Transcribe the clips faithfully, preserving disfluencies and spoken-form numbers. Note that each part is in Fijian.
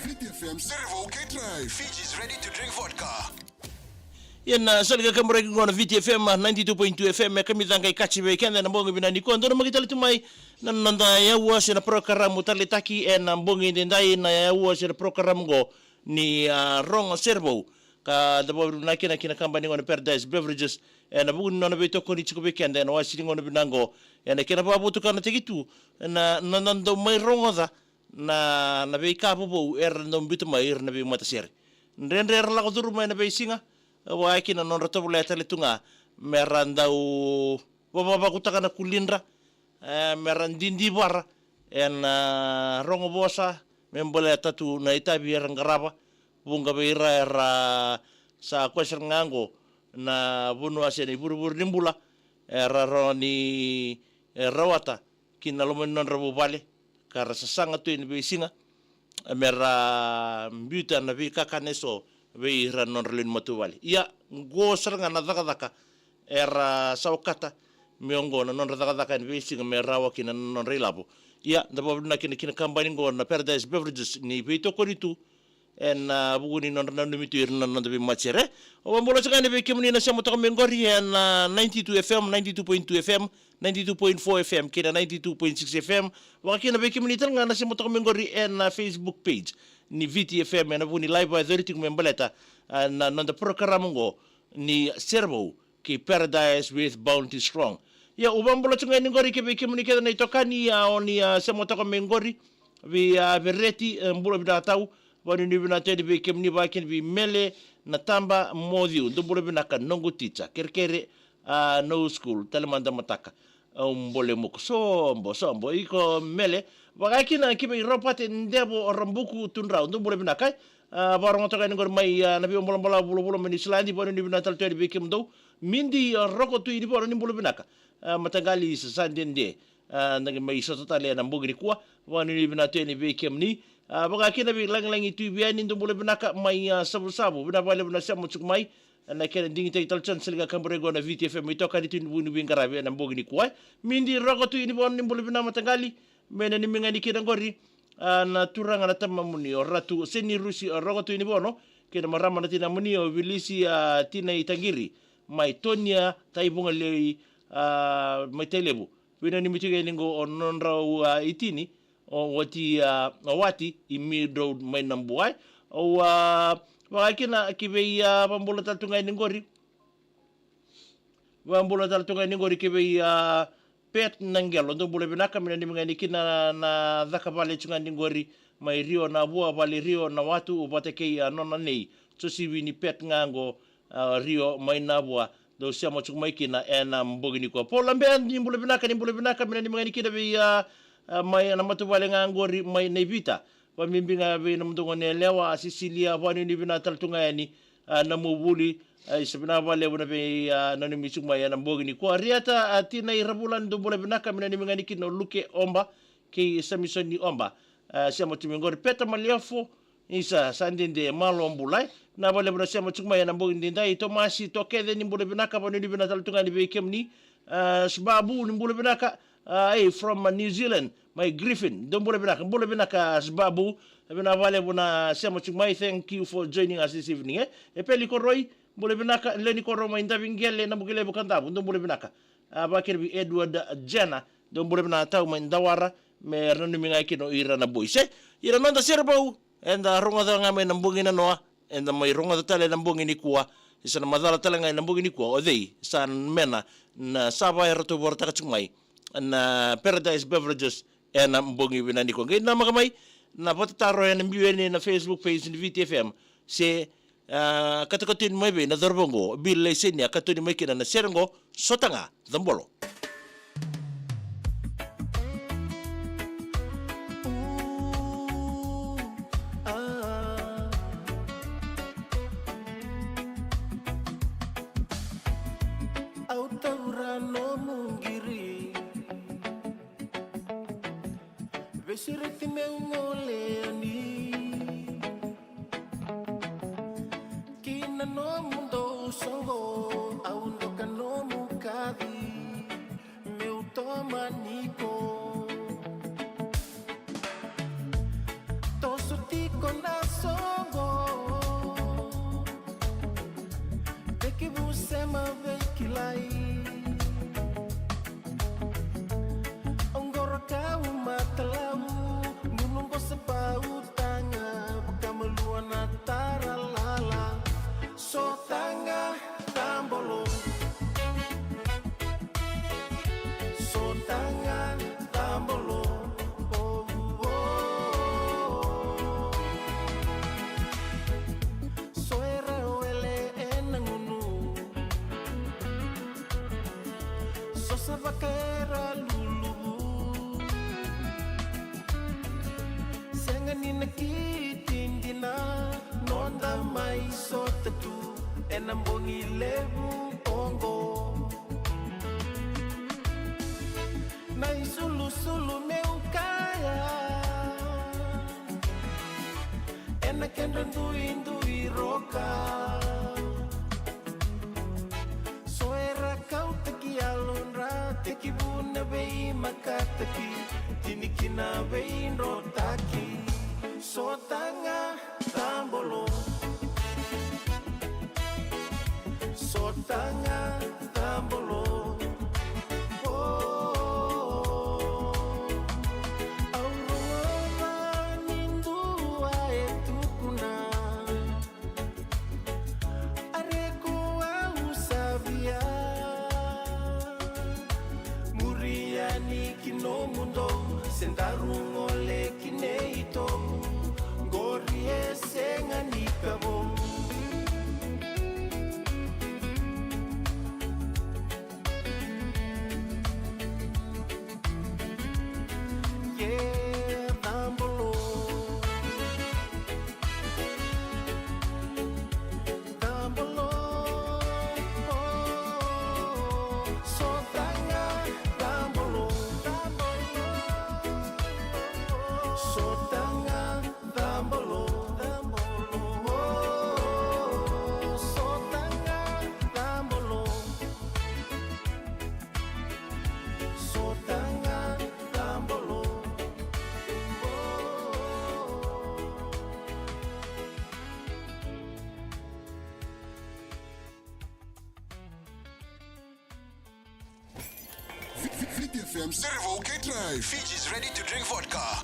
Viti F M, Servo K Drive. Fiji's ready to drink vodka. Ia na soli ka kaburaki qo na Viti F M, ninety-two point two F M, e kamita qai kaci vei keda ena bogi vinaka nikua. Dou na maki tale tu mai na noda yaua se na parokaramu taleitaki ena bogi edaidai, na yaua se na parokaramu qo ni, a, Rogo Servo. Ka da vakavinavinaka kina ki na kabani qo na Paradise Beverages ena vuku ni nona veitokoni tiko vei keda ena wasi ni gauna vinaka qo, ena kena vakavotukanataki tu na, na, na dau mai rogoca na, na veika vovou era dau biuta mai ira na veimatasere. Dredre era lako curu mai na veisiga, vaka kina na nodra tovolea tale tu ga mera dau vavavakutaka na kulidra, e, mera didivara ena, a, rogo vosa me baleta tu na itavi era qarava. Vuqa vei ira era sa kwesere ga qo na vanua se na ivurevure ni bula era rawa ni, e, rawata ki na loma ni nodra vuvale, ka ra sasaga tu ena veisiga me ra biuta na veikakana eso vei ira na nodra lewe ni matavuvale. Ia, oqo sara ga na cakacaka era sa okata me oqo na nodra cakacaka ena veisiga me rawa kina na nodra ilavo. Ia, da vakavinavinaka kina ki na kabani oqo na Paradise Beverages ni veitokoni tu ena, a, vuku ni nodra nanumi tu ira na noda veimatasere. Au vakabula tiko ga yani vei kemuni na sema toka mai qori ena, a, ninety-two F M, ninety-two point two F M, ninety-two point four F M kei na ninety-two point six F M. Vaka kina vei kemuni tale ga na sema toka mai qori ena, a, Facebook page ni Viti F M ena vuku ni live a yaco tiko me baleta, a, na noda porokaramu oqo ni Serevou kei Paradise with Bounty Strong. Ia, au vakabula tiko ga yani qori ki vei kemuni kece na itokani, a, o ni, a, sema toka mai qori vei, a, Vereti, e, bula vinaka tau. Vakanuinui vinaka tu yani vei kemuni, vaka kina vei Mele Nataba Mociu, dou bula vinaka noqu ticha, kerekere, a, no school, tale mada mataka. Au bole muku, sobo, sobo, iko Mele. Vaka kina ki vei Ropate Devo Rabuku Tudrau, dou bula vinaka, e. A, vakarogo toka yani qori mai, a, na veivakabolabola vulavula mai Niusiladi, vakanuinui vinaka tale tu yani vei kemudou. Midi, a, Roko Tui Nivono, ni bula vinaka. A, mataqali sa, sa dede. A, da qai mai sota tale ena bogi nikua, vakanuinui vinaka tu yani vei kemuni. A, vaka kina vei Lagilagi Tui Veiani, dou bula vinaka mai, a, Savusavu, vinaka vakalevu na sema tiko mai. Na kena digitaki tale tiko na saliga kaburaki qo na Viti F M, itokani tu ni vu ni veiqaravi ena bogi nikua. Midi Roko Tui Nivono, ni bula vinaka mataqali. Me nanumi ga yani kina qori, a, na turaga na tamamuni o Ratu Senirusi, a, Roko Tui Nivono, kei na marama na tinamuni o Vilisi, a, Tinai Taqiri, mai Tonia, Taivugalei, a, mai Tailevu. Veinanumi tiko yani qo o nodrau, a, itini, o Wati, a, o Wati, i Mead Road mai Nabua. Au, a, vaka kina ki vei, a, vakabula tale tu ga yani qori. Vakabula tale tu ga yani qori ki vei, a, Pet Naqelo, dou bula vinaka, me nanumi ga yani kina na caka vale tu ga yani qori mai Rio Navua, vale Rio Nawatu, vata kei, a, nona nei Josivini Pet ga qo, a, Rio mai Navua, dou sema tiko mai kina ena bogi nikua. Paula Bea, ni bula vinaka, ni bula vinaka, me nanumi ga yani kina vei, a, a, mai na matavuvale ga qori mai Naivita. Vakabibi ga vei nomudou gone yalewa, a, Sisilia, vakanuinui vinaka tale tu ga yani, a, Namuvuli, a, isa vinaka vakalevu na vei, a, nanumi tiko mai ena bogi nikua. Riata, a, Tinai Ravulani, dou bula vinaka, me nanumi ga yani kina o Luke Oba kei Samisoni Oba. A, sema tu mai qori Peta Maliafu, isa sa dede, malo bula, e. Vinaka vakalevu na sema tiko mai ena bogi nidai. Tomasi Tokece, ni bula vinaka, vakanuinui vinaka tale tu ga yani vei kemuni. A, Sbabu, ni bula vinaka. A, e, from, a, New Zealand, mai Griffin. Dou bula vinaka, bula vinaka Sbabu. Vinaka vakalevu na sema tiko mai. Thank you for joining us this evening, e. E Peli Koroi, bula vinaka, Leni Koro mai Daviqele, Nabukilevu, Kadavu, dou bula vinaka. A, vaka kina vei Edward Jenner, dou bula vinaka tau mai Dawara, me ra nanumi ga kina o ira na boys, e. Ira noda Serevou, eda rogoca ga mai na bogi nanoa, eda mai rogoca tale na bogi nikua, isa na macala tale ga ena bogi nikua, o cei sa mena na sava eratou vakarautaka tiko mai na Paradise Beverages ena bogi vinaka nikua. Qai namaka mai na vatataro ena biu yani na Facebook page ni Viti F M, se, a, katakata yani mai vei na cauravou oqo, Bill Laisenia, katakata yani mai kina na sere oqo, Sota Ga, Cabolo. Au taura nomu qiri, veisureti meu gole yani ki na nomu dou soqo, au doka nomu kaci meu tomani iko. Toso tiko na soqo, tekivu sema veikilai. Oqo ra kau matalau, gunu qo sa pautaga, vakamalua na tara lala. Sota ga, cabolo. Sota ga, cabolo. Oh, oh, oh. So era wele ena gunu, so sa vaka era luluvu. Sega ni nakiti dina, noda mai sota tu ena Bogi levu oqo. Na isulusulu meu kaya, ena kedra duidui roka. So era kautaki yalodra, tekivu na veimakataki, tini kina veidrotaki. Sota ga, cabolo. Sota ga, cabolo. Oh, au rogoca ni dua e tukuna, a reku au sa via muri yani ki nomu dou, se daru gole ki neitou, qori e sega ni ka vou. Yeah, cabolo. Cabolo. Sota ga, cabolo. Sota ga, cabolo. Sota ga, cabolo. Sota ga, cabolo. Viti F M, Servo K Drive. Fiji's ready to drink vodka.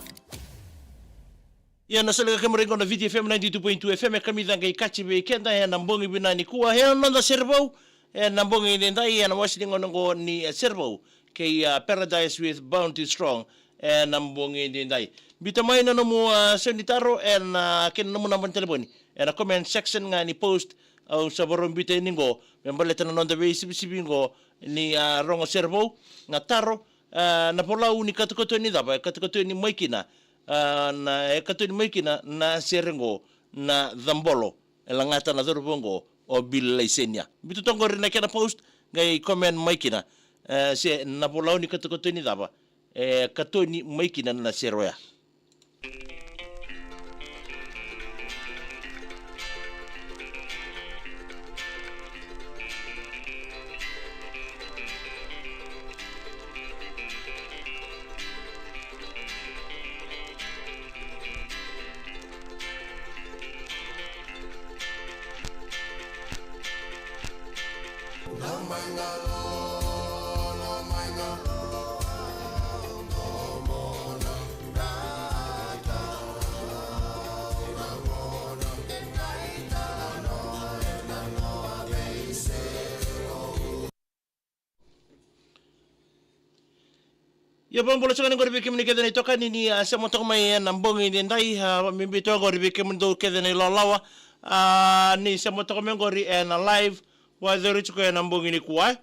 Ia na soleka kemuri qo na Viti F M ninety-two point two F M, e kamica qai kaci vei keda ena bogi vinaka nikua ena noda Servo. Ena bogi edaidai, ena wase ni gauna oqo ni, eh, Servo kei, ah, Paradise with Bounty Strong. Ena bogi edaidai, biuta mai na nomu, ah, sau ni taro ena, ah, kei na nomu naba ni telefoni ena comment section ga ni post au sa vakarau biuta yani qo me baleta na noda veisivisivi qo ni, ah, rogo Servo. Na taro, ah, na volau ni katokatoni cava e katokatoni mai kina, ah, na, e katoni mai kina na sere qo na Cabolo. E lagata na cauravou oqo o Bill Laisenia. Biuta toka qori na kena post, qai comment mai kina, eh, se na volau ni katokatoni cava e katoni mai kina na sere oya. Ia, vakabula tiko yani qori vei kemuni kece na itokani ni, ah, sema toka mai ena bogi edaidai, ah, vakabibi toka qori vei kemuni dou kece na ilawalawa, ah, ni sema toka mai qori ena live, vakayacori tiko ena bogi nikua.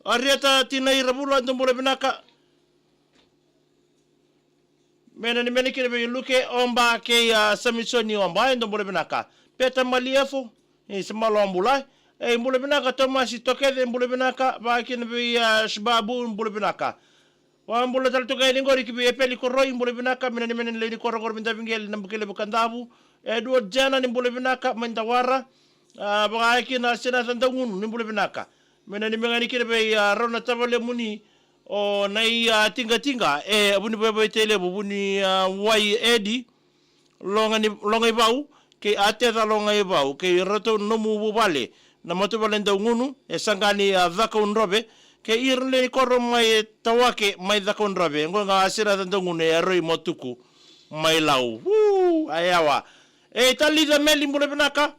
Arieta Tinai Ravula, dou bula vinaka. Me nanumi yani kina vei Luke Oba kei, ah, Samisoni Oba, e dou bula vinaka. Peta Maliefo, e, sa malo bula. E, bula vinaka Tomasi Tokece, bula vinaka. Vaka kina vei, ah, Sibabu, bula vinaka. Vakabula tale toka yani qori ki vei Epeli Koroi, bula vinaka. Me nanumi yani na lewe ni koro qori mai Daviqele, Nabukelevu, Kadavu. Edward Jena, ni bula vinaka mai Dawara. Ah, vaka kina Senaca Daugunu, ni bula vinaka. Me nanumi yani kina vei, ah, Rona Tavalemuni, o Nai, ah, Tiqatiqa, e Vunivaivai Tailevu, Vuni, ah, Wai Edi, Loga ni, Loga i Vau, kei Ateca Loga i Vau, kei ratou nomu vuvale na matavuvale Daugunu, e Saqani, ah, Cakaudrove, kei ira na lewe ni koro mai Tawake mai Cakaudrove, qo ga Senaca Daugunu e Aroi Matuku mai Lau. Wuu, a yawa. E Talica Meli, bula vinaka.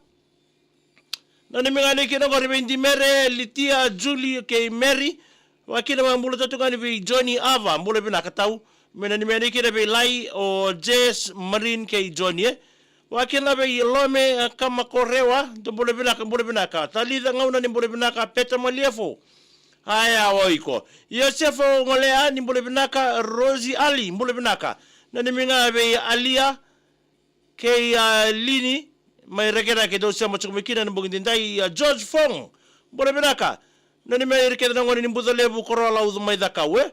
Nanumi ga yani kina qori vei Dimere, Litia, Juli kei Meri. Vaka kina vakabula tale toka yani vei Joni Ava, bula vinaka tau. Me nanumi yani kina vei Lai, o Jes, Marin kei Joni, e. Vaka kina vei Lome, eh, Kamakorewa, dou bula vinaka, bula vinaka. Talica Gauna, ni bula vinaka. Peta Maliefo. A yawa o iko. Iosefo Golea, ni bula vinaka. Rosi Ali, bula vinaka. Nanumi ga vei Alia kei a Lini mai Rekereke, dou sema tiko mai kina ena bogi daidai. A George Fong, bula vinaka. Nanumi ira kece na gone ni Buca Levu, Koroa, Laucu mai Cakaue.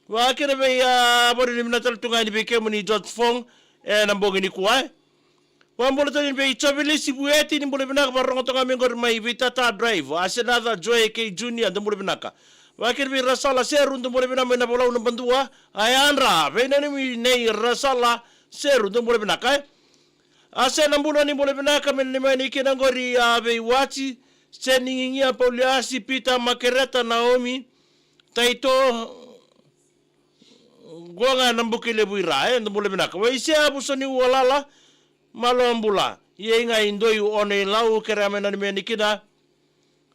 Vakakina vei a vanua ni vinaka tale tu ga yani vei kemuni George Fong ena bogi nikua. Vakabula tale yani vei Jovelisi Vueti, ni bula vinaka, vakarorogo toka mai qori mai Vitata Drive. A Senaca, Joe kei Junior, dou bula vinaka. Vakakina vei Rasala Seru, dou bula vinaka mai Navalau, Nabadua. A yadra vei nanumi nei Rasala Seru, dou bula vinaka e. A Sena Buna, ni bula vinaka, me nanumi yani kina qori a vei Wati, Seni Gigia, Pauliasi, Pita, Makereta, Naomi, Taito, qo ga na Bukelevu i Ra, e, dou bula vinaka. Waisea Vusoniu Walala, malo bula. Ia i ga i doi o Ono i Lau, kere a me nanumi yani kina.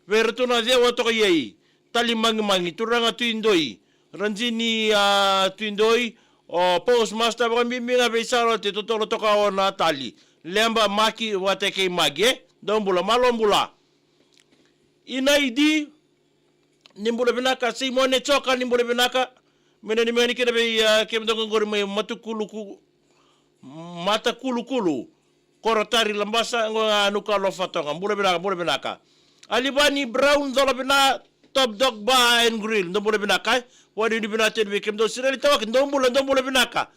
Vei iratou na cewa toka i ai, Tali Magimagi, turaga Tui Doi, Ranjini, a, Tui Doi, o Postmaster, vakabibi ga vei Salote, totolo toka o Natali, Leba, Maki, vata kei Maki, e, dou bula, malo bula. Inaidi, ni bula vinaka. Simone Joka, ni bula vinaka. Me nanumi yani kina vei, a, kemudou qori mai Matukuluku, Matakulukulu, Korotari, Labasa, qo ga Nuka, Lofatoga, bula vinaka, bula vinaka. Alivani Brown, cola vina, Top Dog Bar and Grill, dou bula vinaka e. Vakanuinui vinaka tale yani vei kemudou, Sireli Tawake, dou bula, dou bula vinaka.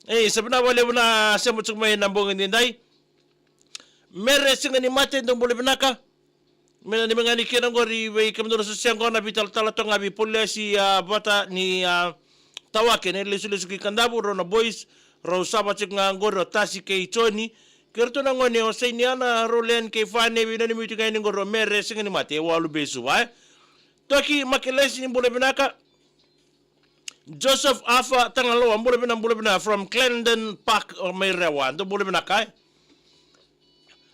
Ei, sa vinaka vakalevu na sema tiko mai ena bogi daidai. Mere Siganimate, dou bula vinaka. Me nanumi ga yani kina qori vei kemudou na soso yaqona, vei talatala toka ga vei Poliasi, a, vata ni, a, Tawake, na ilesulesu ki Kadavu, rau na boys, rau sava tiko ga qori o Tasi kei Joni. Kei iratou na gone o Sainiana, Roland kei Fane, vei nanumi tiko ga yani qori o Mere Siganimate, e Walu Besuva e. Toki Makelesi, ni bula vinaka. Joseph Afa Tagaloa, bula vina, bula vina from Clarendon Park, o mai Rewa, dou bula vinaka e.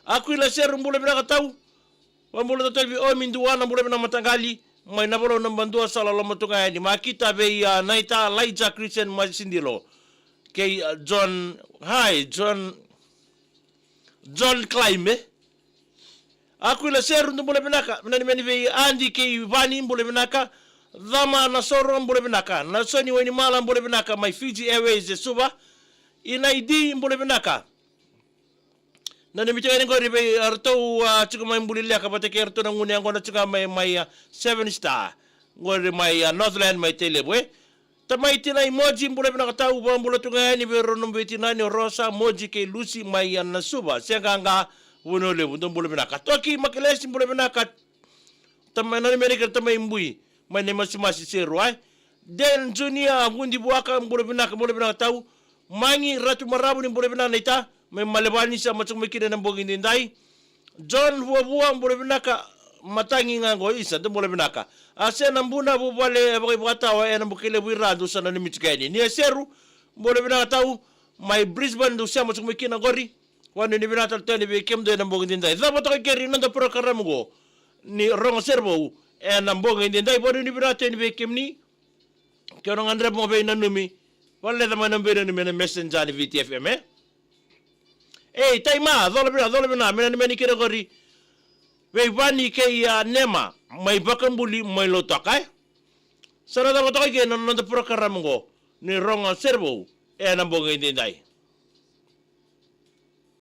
Akuila Seru, bula vinaka tau. Vabula totolo vei Omi Duana, bula vina mataqali, mai Navalau, Nabadua, sala loma tu ga yani. Makita vei, a, Naita, Laija, Christian, Masidilo. Kei, a, John, hi, John, John Claime. Akuila Seru, dou bula vinaka, me nanumi yani vei Adi kei Vani, bula vinaka. Cama Nasoro, bula vinaka. Nasoni Wainimala, bula vinaka, mai Fiji Airways e Suva. Inaidi, bula vinaka. Nanumi tiko yani qori vei iratou, a, tiko mai Bulileka, vata kei iratou na gunu yaqona tiko mai, mai, a, Seven Star. Qori mai, a, Northland, mai Tailevu e. Tamai Tinai Moji, bula vinaka tau, vabula tu ga yani vei rau na nomu veitinani o Rosa, Moji kei Lusi mai, a, Nasuva, Seaqaqa, Vanua Levu, dou bula vinaka. Toki Makelesi, bula vinaka. Tamai, nanumi yani kina tamai Bui mai Naimasimasi, Seru e. Dan Junior, Vudi Vuaka, bula vinaka, bula vinaka tau. Magi Ratu Maravu, ni bula vinaka Naita, mai Malevani, sa mai tiko mai kina ena bogi daidai. John Vuavua, bula vinaka, matagi ga qo, isa, dou bula vinaka. A Sena Buna, vuvale e vakaivakatawa ena Bukelevu i Ra, dou sa nanumi tiko yani. Ni a Seru, bula vinaka tau, mai Brisbane, dou sa mai tiko mai kina qori. Vakanuinui vinaka tale tu yani vei kemudou ena bogi daidai. Cava toka keri na noda porokaramu qo ni Rogo Serevou ena bogi daidai. Vakanuinui vinaka tu yani vei kemuni. Ke o na gadreva mo veinanumi, valeca mai na veinanumi ena messenger ni V T F M e. Ei, taima, cola vina, cola vina, me nanumi yani kina qori vei Vani kei a Nema mai Vakabuli mai Lautoka e. Sa na cava toka kei na noda porokaramu qo ni Rogo Serevou ena bogi daidai.